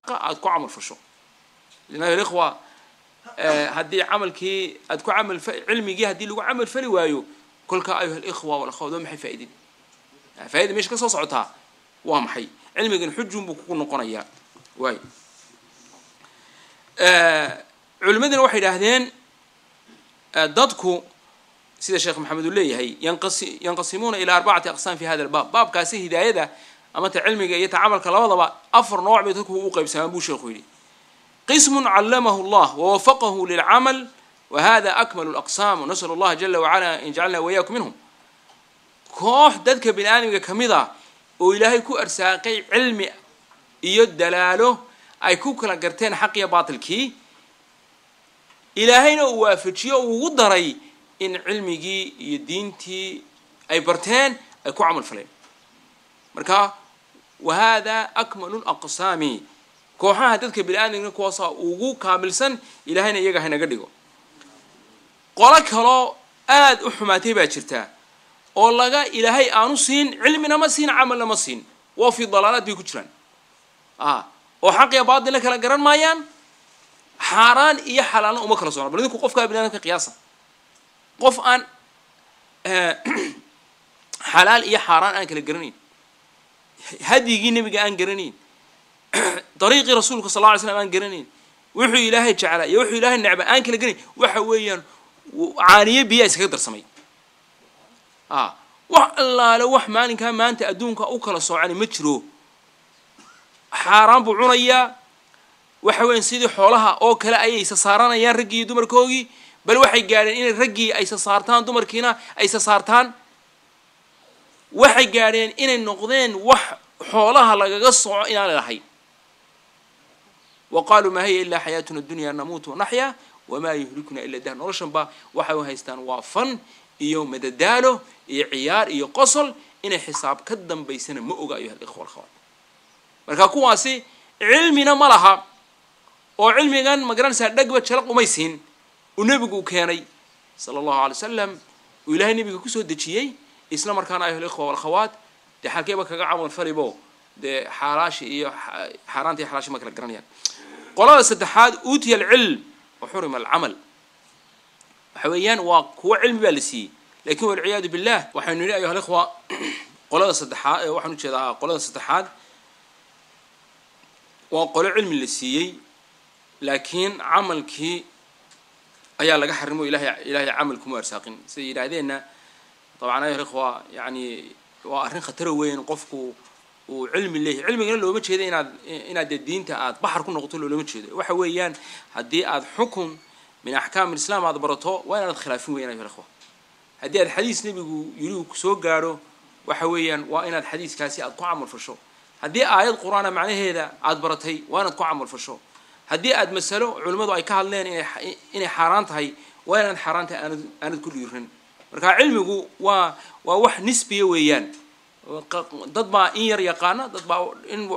Xaqa aad ku camal fasho lana alikhwa, haddii camalkii aad ku camal, cilmigii haddii lagu camal fali waayo, kolka ayuha alikhwa walakhawat, waa maxay faa'idadii? Faa'ida meesha ka soo socotaa waa maxay? Cilmigan xujun buu kugu noqonayaa. Waay, culimadina waxay idhaahdeen dadku, sida Sheekh Maxamed uu leeyahay, yanqasimuuna ilaa arbacati aqsaam fi hada albaab. Baabkaasi hidaayada ama ta cilmiga iyo ta camalka labadaba afar nooc bay dadku u qaybsamaan, buu sheekhu yidhi. Qismun callamahu allah wawafaqahu lilcamal, wahada akmalu alaqsaam, wanas'al allaha jala wacala an yajcalna wayakum minhum. Koox dadka bini aadamka ka mid a oo Ilaahay ku arsaaqay cilmi iyo dalaalo ay ku kala garteen xaq iyo baatilkii, Ilaahayna uu waafajiyo, uu ugu daray in cilmigii iyo diintii ay barteen ay ku camal faleen. Marka wahada akmalu laqsaami, kooxaha dadka bini aadamka kuwaasaa ugu kaamilsan, Ilaahayna iyaga haynaga dhigo. Qolo kaloo aada u xumaatay baa jirta oo laga Ilaahay aanu siin, cilmina ma siin, camalna ma siin, waa fi dalaalaad bay ku jiraan oo xaq iyo baatilna kala garan maayaan, xaaraan iyo xalaalna uma kala socno. Bal idinku qofkaa bini aadamka qiyaasa, qof aan xalaal iyo xaaraan aan kala garanayn, hadyigii Nebiga aan garanayn, dariiqii Rasuulka sal lla ly slam aan garanayn, wuxuu Ilaahay jeclaa iyo wuxuu Ilaahay necba aan kala garanayn, waxa weeyaan caaniye biyaa iskaga darsamay. Wax allaale wax maalinkaa maanta adduunka u kala soocani ma jiro. Xaaraan buu cunayaa. Waxa weyan sidii xoolaha oo kale ayay isa saaranayaan raggii iyo dumarkoogii, bal waxay gaadheen inay raggii aysa saartaan, dumarkiina aysa saartaan. Waxay gaadheen inay noqdeen wax xoolaha lagaga soco inaanay lahayn. Wa qaaluu maa hiya ilaa xayaatuna dunya namuutu wanaxyaa wamaa yuhlikuna ila dahr. Noloshan ba waxay u haystaan waa fan iyo madadaalo iyo ciyaar iyo qosol, inay xisaab ka dambaysana ma oga, ayuha alikhwa alkhawaat. Marka kuwaasi cilmina ma laha oo cilmigan ma garanaysaa dhegba jalaq umay siin uu Nebigu u keenay sala Allahu alay wasalam, uu Ilahay Nebiga kusoo dejiyey. Isla markaana, ayuha alikhwa walakhawaat, dee xalkeeba kaga camal falibo? Dee xaalaashii iyo xaaraanta iyo xalaashi ma kala garanayaan. Qolada saddexaad, uutiya alcilm wa xurima alcamal, waxa weeyaan waa kuwo cilmi baa la siiyey, lakin walciyaadu billah. Waxaynu nidhi, ayuha alikhwa, qolada saddexaad, waxaan ujeedaa qolada saddexaad waa qolo cilmi la siiyey, laakiin camalkii ayaa laga xarimo, Ilahay camal kuma arsaaqin. Siday yidhaahdeenna dabcan, ayuha alikhwa, yani waa arrin khatara weyn qofku uu cilmi leeyahy. Cilmigana looma jeedo inaad dee diinta aad baxar ku noqoto, loolama jeedo. Waxa weeyaan haddii aad xukun min axkaam alislam aad barato, waa inaad khilaafin weyan, ayuha alikhwa. Haddii aad xadiis Nebigu yiri uu kusoo gaadho, waxa weeyaan waa inaad xadiiskaasi aad ku camal fasho. Haddii aayad Qur-aana macnaheeda aad baratay, waa inaad ku camal fasho. Haddii aad masalo culimmadu ay ka hadleen inay xaaraan tahay, waa inaad xaaraan tahay aanad ku dhiiran. Marka cilmigu waa wax nisbiya weeyaan. Dad baa in yar yaqaana, dad baa in,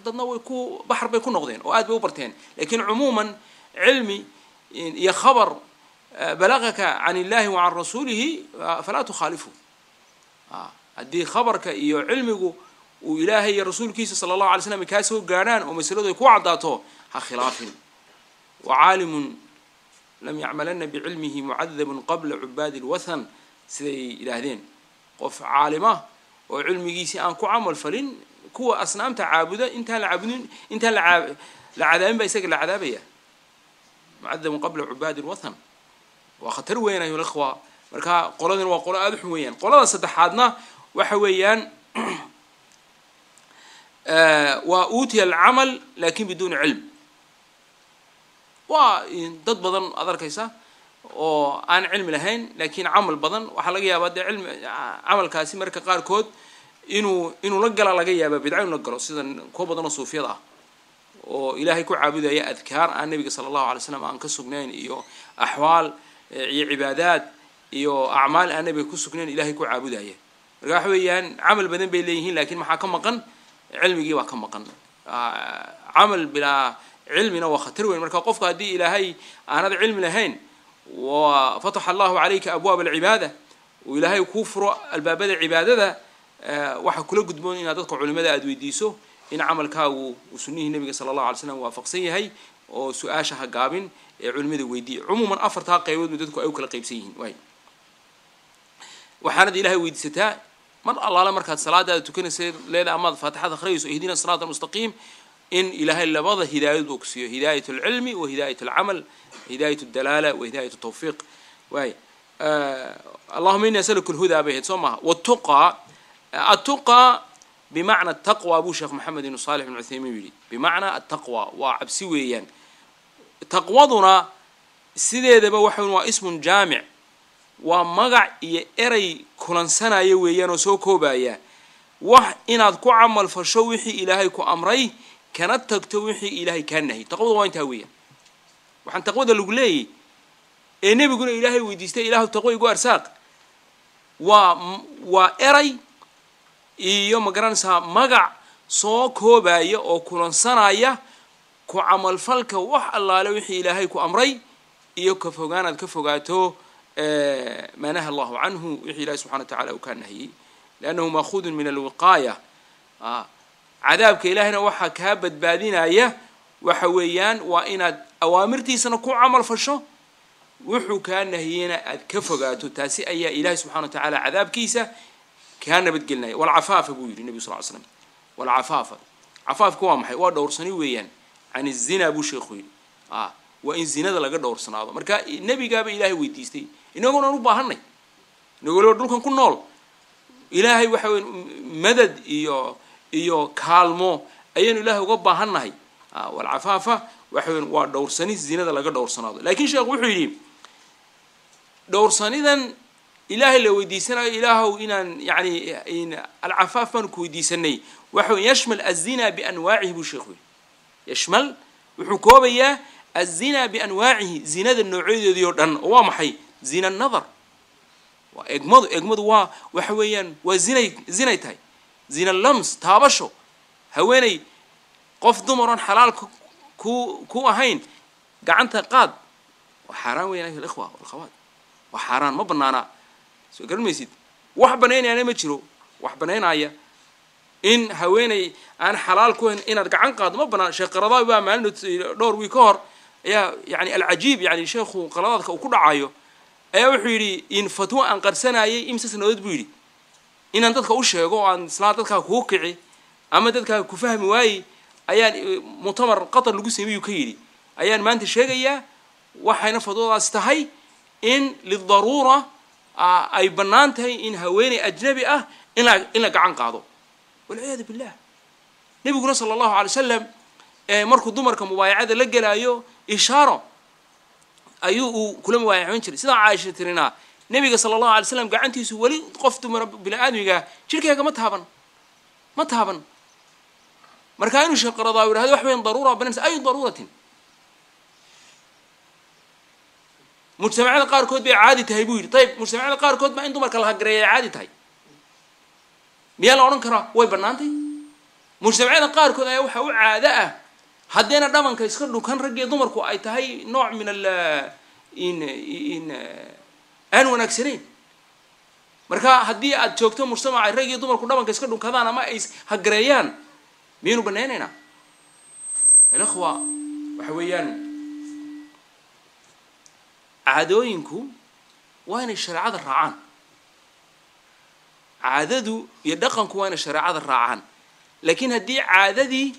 dadna way ku baxar bay ku noqdeen oo aad bay u barteen. Lakin cumuuman cilmi iyo khabar balagaka can illahi wa can rasuulihi falaa tukhaalifu. Haddii khabarka iyo cilmigu uu Ilaahay iyo rasuulkiisa sala Allahu alay slam kaa soo gaadhaan oo masaladu ay ku caddaato, ha khilaafin. Wacaalimun lam yacmalana bicilmihi mucadabun qabla cubaadi lwathan, siday yidhaahdeen. Qof caalima oo cilmigiisii aan ku camal falin, kuwa asnaamta caabuda intaan la caabudin, intaan la cadaabin baa isaga la cadaabaya. Mucadabun qabla cubaadi lwathan waa khatar weyn, ayuha alikhwa. Marka qoladina waa qolo aada u xun weeyaan. Qolada saddexaadna waxa weeyaan waa uutiya alcamal lakin biduuni cilm. Waa dad badan aad arkaysa oo aan cilmi lahayn lakin camal badan. Waxaa laga yaabaa dee cilmi camalkaasi marka qaarkood inuu la gala, laga yaaba bidca inuu la galo, sida kuwa badan oo suufiyada ah oo Ilaahay ku caabudaya adkaar aan Nebiga sala Allahu alay slam aan ka sugnayn, iyo axwaal iyo cibaadaad iyo acmaal aan Nebiga ku sugnayn Ilahay ku caabudaya. Marka waxa weeyaan camal badan bay leeyihiin, lakin maxaa ka maqan? Cilmigii baa ka maqan. Camal bilaa cilmina waa khatar weyn. Marka qofka haddii Ilaahay aanad cilmi lahayn wa fataxa Allahu calayka abwaab alcibaada, uu Ilaahay kuu furo albaabada cibaadada, waxaa kula gudboon inaad dadka culimada aad weydiiso. In camalkaagu uu sunnihii nebiga sala allahu alay slam waafaqsan yahay, oo su-aasha ha gaabin ee culimada weydiiya. Cumuuman afartaa qaybood ba dadku ay u kala qaybsan yihiin. Waay, waxaanad Ilahay weydiisataa mar allaale markaad salaadaada tukanaysa leeda amaad faatixada akhriyayso ihdina siraat almustaqiim, in Ilaahay labada hidaayad uu ku siiyo: hidaayat alcilmi wa hidaayat alcamal, hidaayat aldalaala wa hidaayat altawfiiq. Waay, allahuma ini asaluka alhudaa bay ahayd, soo maaha? Watuqa, attuqa bimacna ataqwa buu Sheekh Maxamed ibnu Salix ibn Cuthaymiin yidhi. Bimacnaa attaqwa waa cabsi weeyaan. Taqwaduna sideedaba waxa waa ismun jaamic, waa magac iyo erey kulansanaya weeyaan oo soo koobaya wax inaad ku camal fasho wixii Ilaahay ku amray, kana tagto wixii Ilaahay kaa nahyay. Taqwada waa intaa weeyaan. Waxaan taqwada lagu leeyay ee nebiguna Ilaahay weydiistay, "Ilaahu taqwo igu arsaaq," waa eray iyo, ma garanaysaa, magac soo koobaya oo kulansanaya ku camalfalka wax allaale wixii Ilaahay ku amray iyo ka fogaanaad ka fogaato maa naha Allahu canhu, wixii Ilahi subxana wa tacala uu kaa nahiyey, liannahu maakhudun min alwiqaaya. Cadaabka Ilaahayna waxaa kaa badbaadinaya waxa weeyaan waa inaad awaamirtiisana ku camal fasho, wuxuu kaa nahiyeyna aad ka fogaato. Taasi ayaa Ilahay subxana wa tacaala cadaabkiisa kaa nabadgelinaya. Walcafaafa buu yidhi nebigu sal ly slam. Walcafaafa, cafaafka waa maxay? Waa dhowrsani weeyaan. Can izina buu sheekhu yidhi. Waa in zinada laga dhowrsanaado. Marka nebigaaba Ilaahay weydiistay, inagoonaan u baahanay, inagoo dhulkan ku nool, Ilaahay waxa wey madad iyo kaalmo ayaynu Ilaahay uga baahannahay. Walcafaafa waxa weyan waa dhowrsani zinada laga dhowrsanaado. Lakin sheekhu wuxuu yidhi dhowrsanidan Ilaahay la weydiisanayo, Ilaahow inaan yani alcafaaf baanu ku weydiisanay, waxa wey yashmal azina bianwaacihi buu sheekhu yidhi. Yashmal, wuxuu koobayaa, azina bianwaacihi, zinada noocyadeedii oo dhan. Oo waa maxay? Zina nadar, waa egmadu. Egmadu waa waxa weeyaan waa zinay, zinay tahay. Zina lams, taabasho haweeney, qof dumar oon xalaal ku ahayn gacanta qaad, waa xaaraan weyan. Ayuha alikhwa walakhawaat, waa xaaraan, ma banaana. Soo garan maysid? Wax banaynayaana ma jiro. Wax banaynaya in haweeney aan xalaal ku hayn inaad gacan qaado ma banaan. Sheekh Qaradaawi baa maalin dhowr wii ka hor ayaa, yani alcajiib, yani sheekhu qaladaadka uu ku dhacayo, ayaa wuxuu yidhi in fatwo aan qarsanayay imse sanadood buu yidhi inaan dadka u sheego oo aan islaa dadkaa kuu kici ama dadkaa ku fahmi waayey, ayaan muctamar Qatar lagu sameeyuu ka yidhi ayaan maanta sheegayaa. Waxayna fatwadaas tahay in lidaruura ay bannaan tahay in haweeney ajnabi ah in la gacan qaado, walciyaadu billah. Nebiguna sala Allahu alay wasalam markuu dumarka mubaayacada la gelaayo ishaaro ayuu uu kula mubaayacoon jiray. Sidaa Caaisha tirinaa, nebiga sala Allahu alay slam gacantiisu weli qof dumara bini aadmiga jirhkeega ma taaban, ma taaban. Marka inuu Sheekh Qaradaawi yidhahdo wax weyn daruura banaysa, ayu daruuratin? Mujtamacyada qaarkood bay caadi tahay buu yidhi. Ayib, mujtamacyada qaarkood baa in dumarka la hagareeya ay caadi tahay, miyaa la odhan karaa way bannaantay? Mujtamacyada qaarkood ayaa waxaa u caado ah haddayna dhabanka iska dhunkan raggiyo dumarku ay tahay nooc min al in aan wanaagsanayn. Marka haddii aad joogto mujtamac ay rag iyo dumarku dhabanka iska dhunkadaan ama ay hagareeyaan, miyaynu banaynaynaa? Alikhwa, waxa weeyaan caadooyinku waa inay shareecada raacaan. Caadadu iyo dhaqanku waa inay shareecada raacaan. Laakiin haddii caadadii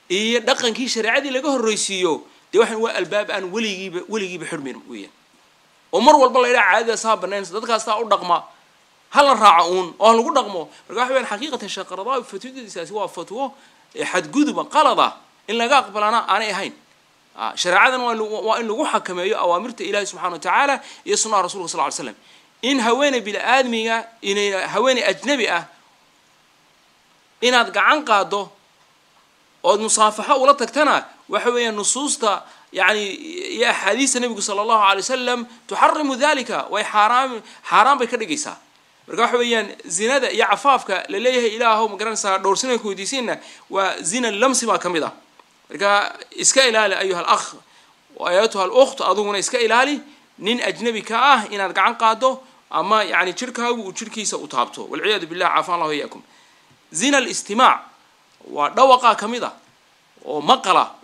iyo dhaqankii shareecadii laga horreysiiyo, dee waxan waa albaab aan weligiiba xidhmayn weeyaan, oo mar walba la yidhaha caadadaasaa banaynaysa, dadkaasaa u dhaqma, ha la raaco uun oo ha lagu dhaqmo. Marka waxa weyan xaqiiqatan Sheekh Qaradaawi fatwadiisaasi waa fatwo xadguduba, qalada, in laga aqbalana aanay ahayn. Shareecadan waa in lagu xakameeyo awaamirta Ilahi subxana wa tacaala iyo sunaha Rasulka sal ly slam. In haweeney bini aadmiga, inay haweeney ajnabi ah inaad gacan qaaddo ood musaafaxo ula tagtana, waxa weeyaan nusuusta yani iyo axaadiista nebigu sala Allahu alay wasalam tuxarimu dalika, way xaaraam, xaaraan bay ka dhigaysaa. Marka waxa weeyaan zinada iyo cafaafka la leeyahay, Ilaahow, ma garanaysaa, dhowrsinay ku weydiisiinna, waa zina lamsi baa ka mid ah. Marka iska ilaali, ayuha alakh ayatuha alukht, adiguna iska ilaali nin ajnabi ka ah inaad gacan qaado ama yani jirkaagu uu jirkiisa u taabto, walciyaadu billah, caafan Allahu iyaakum. Zina alistimaac. Waa dhawaqaa ka mid ah oo maqala.